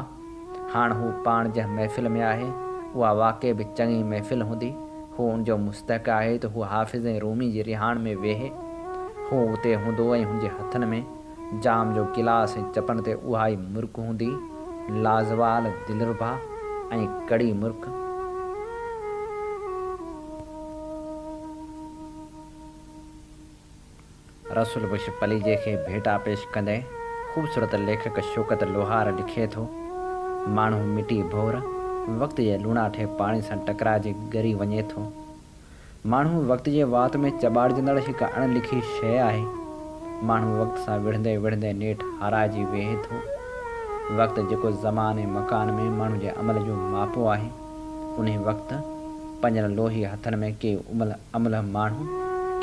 هاڻ هو پاڻ جنهن محفل ۾ آهي، اها واقعي به چڱي محفل هوندي. هو ان جو مستحق آهي ته هو حافظ ۽ رومي جي رهاڻ ۾ ويهي. هو اتي هوندو ۽ هن جي هٿن ۾ جام جو گلاس ۽ چپن تي اها ئي مرڪ هوندي، لازوال، دلربا ۽ ڪڙي مرڪ. رسول بخش پليجي کي ڀيٽا پيش ڪندي خوبصورت ليکڪ شوڪت لوهار لکي ٿو، ماڻهو مٽي ڀور، وقت جي لوڻاٺي پاڻي سان ٽڪرائجي ڳري وڃي ٿو. ماڻهو وقت جي وات ۾ چٻاڙجندڙ هڪ اڻ لکي شيء آهي. ماڻهو وقت سان وڙهندي وڙهندي نيٺ هارائجي ويهي ٿو. وقت جيڪو زمان ۽ مڪان ۾ ماڻهو جي عمل جو ماپو آهي. انهي وقت پنهنجن لوهي هٿن ۾ ڪيئي املهه ماڻهو،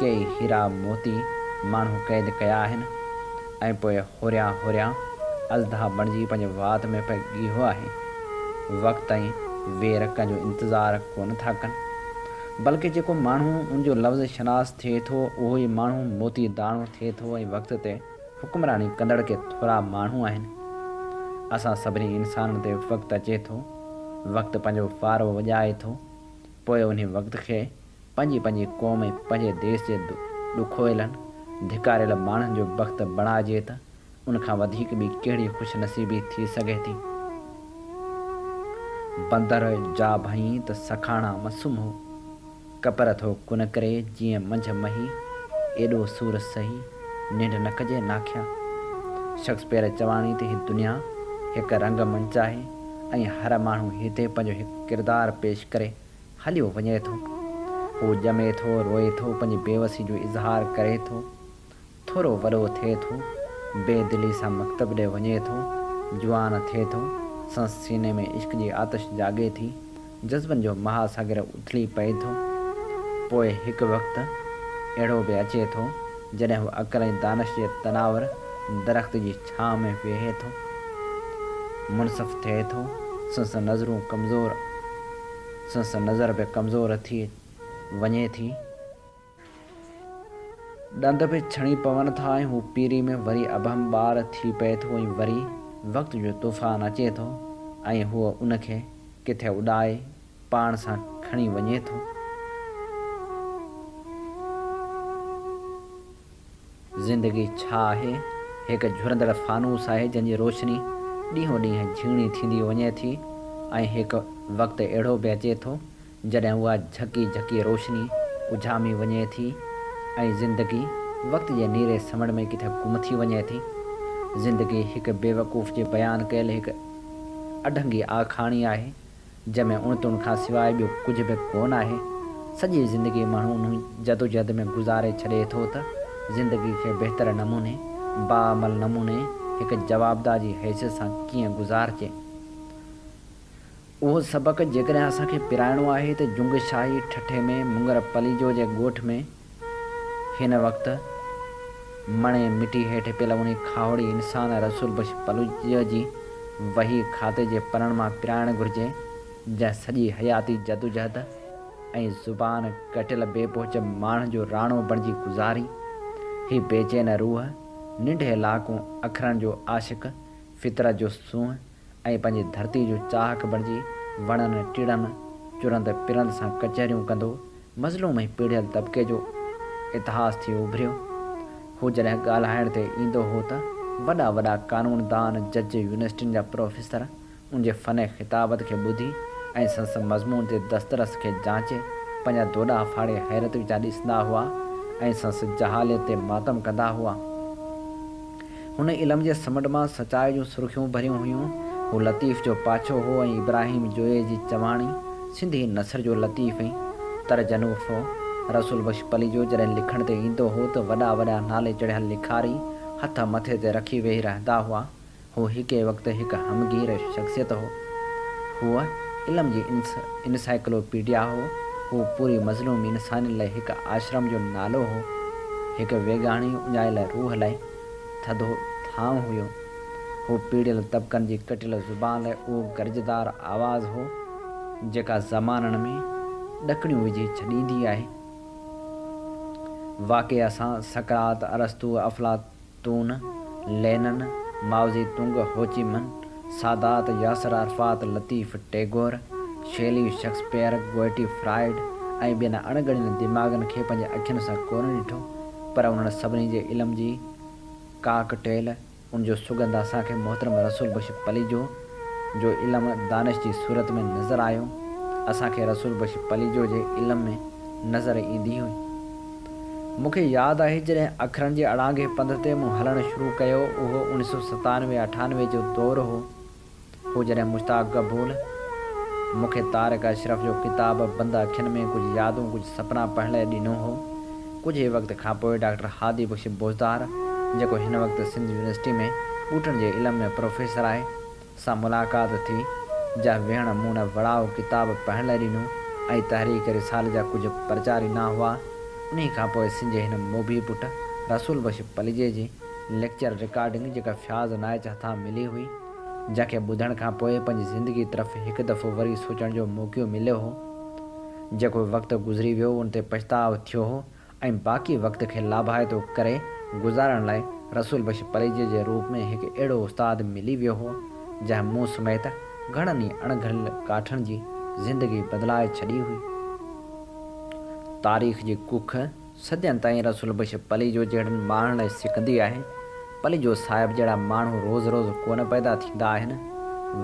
ڪيئي هيرا موتي ماڻهو قيد ڪيا آهن ۽ پوء هوريان هوريان ازدها بڻجي پنهنجي وات ۾ پئي ڳيهو آهي. وقت ۽ وير ڪنهن جو انتظار ڪونه ٿا ڪن. بلڪه جيڪو ماڻهو ان جو لفظ شناس ٿئي ٿو، اهو ئي ماڻهو موتي داڻو ٿئي ٿو ۽ وقت تي حڪمراني ڪندڙ ڪي ٿورا ماڻهو آهن. اسان سڀني انسانن تي وقت اچي ٿو. وقت پنهنجو وارو وڄائي ٿو. پوء انهي وقت کي پنهنجي پنهنجي قوم ۽ پنهنجي ديس جي ڏکويلن، ڌڪاريل ماڻهن جو بخت بڻائجي ته ان کان وڌيڪ ٻي ڪهڙي خوش نصيبي ٿي سگهي ٿي. بندر جا ڀئين ته سکاڻا م سمهو. ڪپر ٿو ڪن ڪري جيئن منجهه مهي، ايڏو سور سهي، ننڊ نه ڪجي ناکيا. شڪسپيئر چواڻي ته هي دنيا هڪ رنگ منچ آهي ۽ هر ماڻهو هتي پنهنجو هڪ ڪردار پيش ڪري هليو وڃي ٿو. هو ڄمي ٿو، روئي ٿو، پنهنجي بيوسي جو اظهار ڪري ٿو. ٿورو وڏو ٿئي ٿو، بي دلي سان مڪتب ڏي وڃي ٿو، جوان ٿئي ٿو، سندس سيني ۾ عشق جي آتش جاڳي ٿي، جذبن جو مها ساگر اٿلي پئي ٿو. پوء هڪ وقت اهڙو به اچي ٿو، جڏهن هو عقل ۽ دانش جي تناور درخت جي ڇانو ۾ ويهي ٿو، منصف ٿئي ٿو، سندس نظرون ڪمزور، سندس نظر به ڪمزور ٿي وڃي ٿي. ڏند به ڇڻي پون ٿا ۽ هو پيري ۾ وري ابهم ٻار ٿي پئي ٿو ۽ وري وقت جو طوفان اچي ٿو ۽ هو ان کي ڪٿي اڏائي پاڻ سان کڻي وڃي ٿو. زندگي ڇا آهي؟ هڪ جهرندڙ فانوس آهي جنهن جي روشني ڏينهون ڏينهن جهيڻي ٿيندي وڃي ٿي ۽ هڪ وقت اهڙو به اچي ٿو جڏهن اها جهڪي جهڪي روشني اجهامي وڃي ٿي ۽ زندگي وقت جي نيري سمنڊ ۾ ڪٿي گم ٿي وڃي ٿي. زندگي هڪ بيوقوف جي بيان ڪيل هڪ اڍنگي آکاڻي آهي، جنهن ۾ اڻ تڻ کان سواء ٻيو ڪجهه به ڪونه آهي. سڄي زندگي ماڻهو انهي جدوجهد ۾ گذاري ڇڏي ٿو ته زندگي کي بهتر نموني، باعمل نموني، هڪ جوابده جي حيثيت سان ڪيئن گذارجي. اهو سبق جيڪڏهن اسان کي پرائڻو آهي ته جنگ شاهي ٺٽي ۾ مڱر پليجو جي ڳوٺ ۾ هن وقت مڻي مٽي هيٺ پيل انهي کاهوڙي انسان رسول بخش پليجو جي وهي کاتي جي پنڻ مان پرائڻ گهرجي جنهن سڄي حياتي جدوجهد ۽ زبان ڪٽيل بي پهچ ماڻهن جو راڻو بڻجي گذاري. هي بيچين روح، ننڍي لاڪون اکرن جو عاشق، فطرت جو سونهن ۽ پنهنجي ڌرتي جو چاهڪ بڻجي وڻن، ٽڙن، چرند پرند سان ڪچهريون ڪندو مظلوم ۽ پيڙهيل طبقي جو اتهاس ٿي اڀريو. هو جڏهن ڳالهائڻ تي ايندو هو ته وڏا وڏا قانوندان، جج، يونيورسٽين جا پروفيسر ان جي فن خطابت کي ٻڌي ۽ سندس مضمون تي دسترس کي جانچي پنهنجا دوڏا ڦاڙي حيرت وچان ڏسندا هئا ۽ سندس جهالت تي ماتم ڪندا هئا. هن علم جي سمنڊ مان سچائي جون سرخيون ڀريون هيون. هو لطيف جو پاڇو هو ۽ ابراهيم جويي جي چواڻي، سنڌي نثر جو لطيف ۽ ترجنوف هو. رسول بخش پليجو جڏهن لکڻ تي ايندو هو ته وڏا وڏا نالي چڙهيل لکاري هٿ مٿي تي رکي ويهي رهندا هئا. هو هڪ ئي وقت هڪ همگير شخصيت هو. هو علم جي انسائيڪلوپيڊيا هو. هو پوري مظلوم انسانين لاء هڪ آشرم جو نالو هو. هڪ ويڳاڻي اڃايل روح لاء ٿڌو ٿانء هيو. هو پيڙيل طبقن جي ڪٽيل زبان لاء اهو گرجدار آواز هو، جيڪا زمانن ۾ ڏڪڻيون وجهي ڇڏيندي آهي. واقعي اسان سقراط، ارسطو، افلاطون، تون، لينن، مائوزي تنگ، هوچي من، Sadat, Yasser Arafat, Latif, Tagore, Shelley, Shakespeare, Goethe, Freud ۽ ٻين اڻ ڳڻين دماغن کي پنهنجي اکين سان ڪونه ڏٺو پر انهن سڀني جي علم جي ڪاڪ ٽيل، ان جو سڳنڌ اسان کي محترم رسول بخش پليجو جو علم دانش جي صورت ۾ نظر آيو. اسان کي رسول بخش پليجو جي علم ۾ نظر ايندي هئي. مون کي ياد آهي جڏهن اکرن جي اڙانگي پنڌ تي مون هلڻ شروع ڪيو اهو اوڻيھ سؤ ستانوي اٺانوي جو دور هو هو جڏهن مشتاق گبول مون کي طارق اشرف جو ڪتاب بند اکين ۾ ڪجهه يادون ڪجهه سپنا پڙهڻ لاء ڏنو هو ڪجهه ئي وقت کانپوء ڊاڪٽر هادي بخش بوزدار جيڪو هن وقت سنڌ يونيورسٽي ۾ ٻوٽن جي علم ۾ پروفيسر آهي سان ملاقات ٿي، جا ويهڻ مون نه وڙاء ڪتاب پڙهڻ لاء ڏنو ۽ تحريڪ رسالي جا ڪجهه پرچا ڏنا هئا. انهي کان پوء سنڌ جي هن موڀي پٽ رسول بخش پليجي جي ليڪچر رڪارڊنگ جيڪا فياض نائچ هٿان ملي هئي، جنهن کي ٻڌڻ کان پوء پنهنجي زندگي طرف هڪ دفعو وري سوچڻ جو موقعو مليو هو. جيڪو وقت گذري ويو ان تي پڇتاء ٿيو هو ۽ باقي وقت کي لاڀائتو ڪري گذارڻ لاء رسول بخش پليجي جي روپ ۾ هڪ اهڙو استاد ملي ويو هو، جنهن مون سميت گهڻن ئي اڻ گهڙيل ڪاٺن جي زندگي بدلائي ڇڏي هئي. تاريخ جي ڪک صدين تائين رسول بخش پليجو جهڙن ماڻهن لاء سڪندي آهي. پليجو صاحب جهڙا ماڻهو روز روز ڪونه پيدا ٿيندا آهن.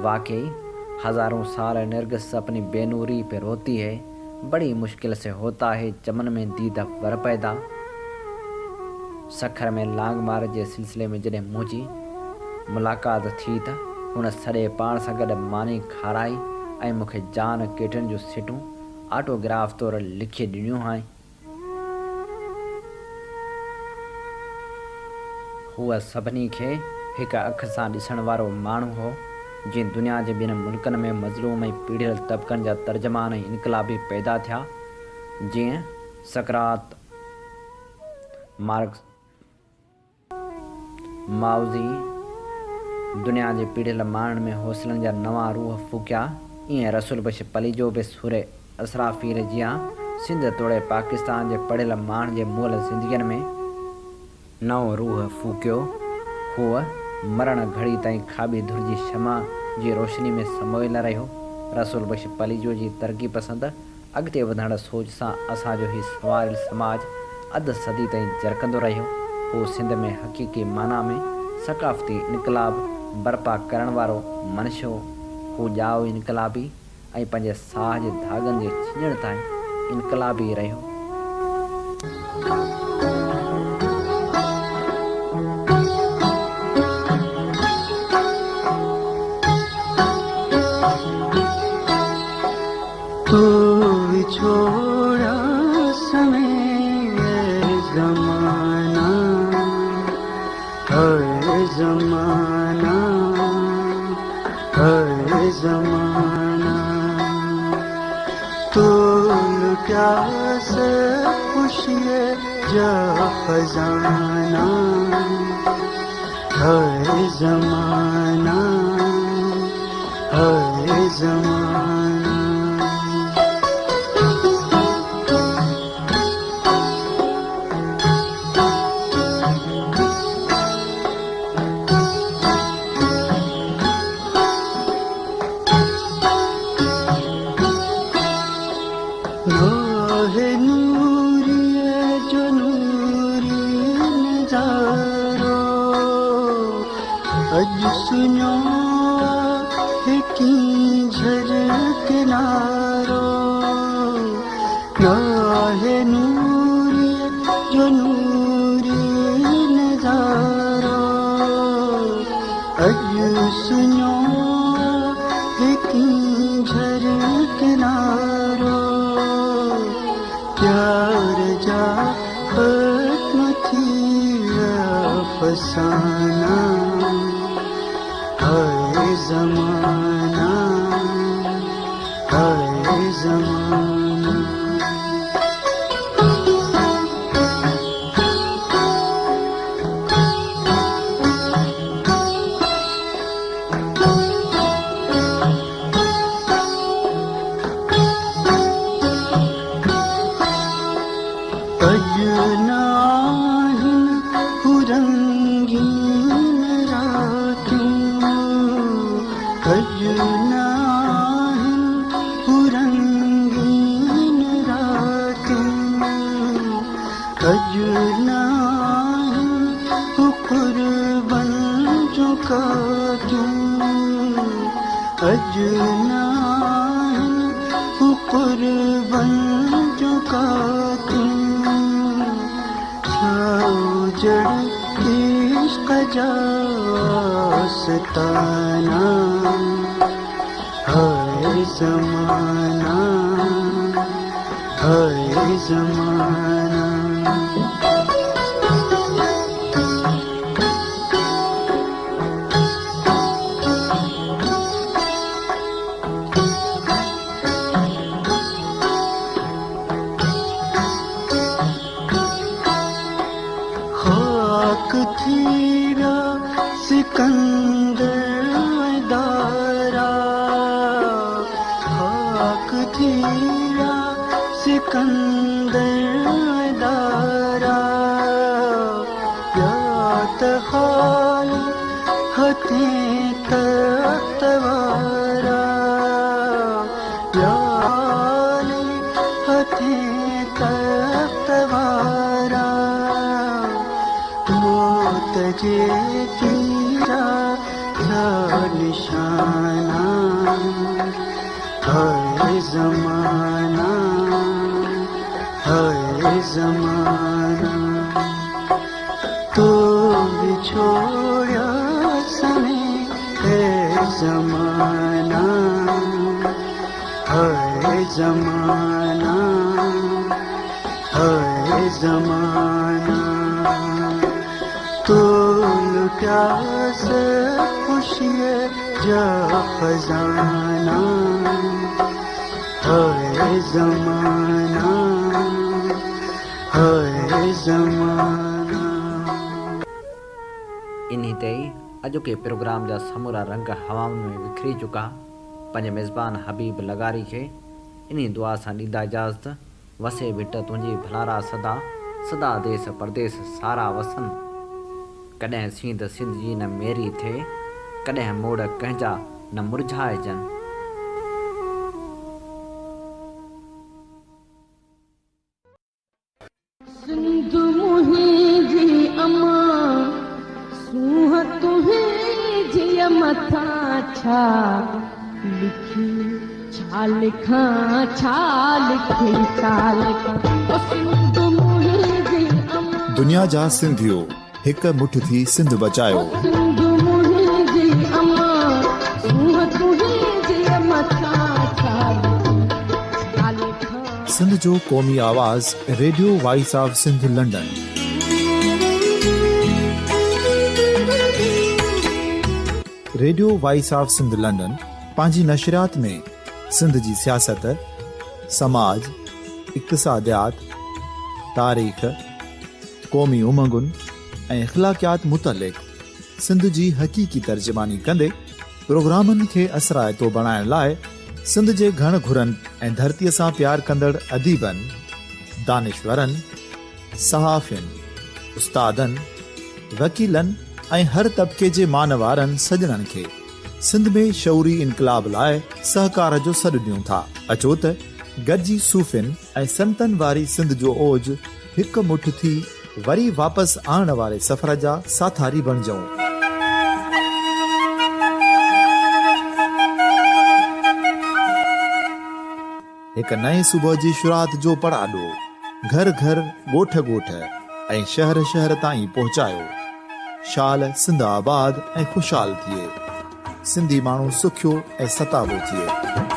واقعي هزارون سال نرگس اپني بي نوري پي روتي هي. بڙي مشڪل سي هوتا هي چمن ۾ ديده ور پيدا. سکر ۾ لانگ مارچ جي سلسلي ۾ جڏهن منهنجي ملاقات ٿي ته هن سڏي پاڻ سان گڏ ماني کارائي ۽ مون کي جان ڪيٽن جون سٽون آٽو گراف طور لکي ڏنيون هئائين. هو سڀني کي هڪ اک سان ڏسڻ وارو ماڻهو هو، جيئن دنيا جي ٻين ملڪن ۾ مظلوم ۽ پيڙهيل طبقن جا ترجمان ۽ انقلابي پيدا ٿيا، جيئن سقراط، مارڪس، مائوزي دنيا جي پيڙهيل ماڻهن ۾ حوصلن جا نوان روح ڦوڪيا، ايئن رسول بخش پليجو به سور اسرافيل جيان سنڌ توڙي پاڪستان جي پڙهيل ماڻهن جي مئل زندگين ۾ نئون روح ڦوڪيو. هو مرڻ گهڙي تائين کاٻي ڌر جي شمع جي روشني ۾ سمويل رهيو. رسول بخش پليجو جي ترقي پسند اڳتي وڌندڙ سوچ سان اسان جو هي سنواريل سماج اڌ صدي تائين جرڪندو رهيو. هو سنڌ ۾ حقيقي معنيٰ ۾ ثقافتي انقلاب برپا ڪرڻ وارو منشو هو ڄائو انقلابي ۽ پنهنجي ساهه جي ڌاڳن جي ڇڄڻ تائين انقلابي رهيو. تو وڇوڙا سوين اي زمانا هاء زمانا هاء زمانا تو لٽيا سڀ خوشيء جا خزانا هاء زمانا هاء زمانا. ناهي نوريء جو نوري نظارو اڄ سڃو آهي ڪينجهر ڪنارو ناهي نوريء جو نوري نظارو اڄ سڃو آهي ڪينجهر ڪنارو پيار جا ختم ٿي ويا فسانا هاء زمانا هاء زمانا. اڄ نه آهن هو رنگين راتيون اڄ نه آهن هو رنگين راتيون اڄ نه آهن هو قربن جون ڪاتيون اڄ نه آهن هو قربن جون ڪاتيون ڇا اجڙ عشق جا آستانا هاء زمانا هاء زمانا. خاڪ ٿي ويا سڪندر ۽ دارا خاڪ ٿي ويا سڪندر ۽ دارا ٻيا ته خالي هٿين تخت وارا ٻيا خالي هٿين تخت وارا موت جي تيرا ٿيا نشانا هاء زمانا هاء زمانا تو وڇوڙيا سوين اي زمانا هاء زمانا هاء زمانا تو لٽيا سڀ خوشيء جا خزانا هاء زمانا هاء زمانا. انهي تي ئي اڄوڪي پروگرام جا سمورا رنگ هوائن ۾ وکري چڪا. پنهنجي ميزبان حبيب لغاري کي انهي دعا سان ڏيندا اجازت، وسي ڀٽ تنهنجي ڀلارا سدا، سدا ديس پرديس سارا وسن. ڪڏهن سينڌ سنڌ جي نه ميري ٿئي، ڪڏهن موڙ ڪنهن جا نه مرجهائجن. سنڌ منهنجي امان سونهن. ڇا لکي ڇا لکان ڇا لکي ڇا لکان او سنڌ منهنجي امان. دنيا جا سنڌيو هڪ مٺ ٿي سنڌ بچايو. او سنڌ منهنجي امان سونهن تنهنجي مٿان ڇا لکي ڇا لکان. سنڌ جو قومي آواز radio voice of Sindh London. Radio voice of Sindh London پنهنجي نشريات ۾ سنڌ جي سياست، سماج، اقتصاديات، تاريخ، قومي امنگن ۽ اخلاقيات متعلق سنڌ جي حقيقي ترجماني ڪندي پروگرامن کي اثرائتو بڻائڻ لاء سنڌ جي گهڻ گهرن ۽ ڌرتيء سان پيار ڪندڙ اديبن، دانشورن، صحافين، استادن، وڪيلن ۽ هر طبقي جي مان وارن سڄڻن کي سنڌ ۾ شعوري انقلاب لاء سهڪار جو سڏ ڏيون ٿا. اچو ته گڏجي صوفين ۽ سنتن واري سنڌ جو اوج هڪ مٺ ٿي وري واپس آڻڻ واري سفر جا ساٿاري بڻجون. هڪ نئين صبح جي شروعات جو پڙاڏو گهر گهر، ڳوٺ ڳوٺ ۽ شهر شهر تائين پهچايو. شال سنڌ آباد ۽ خوشحال ٿئي. سنڌي ماڻهو سکيو ۽ ستابو ٿئي.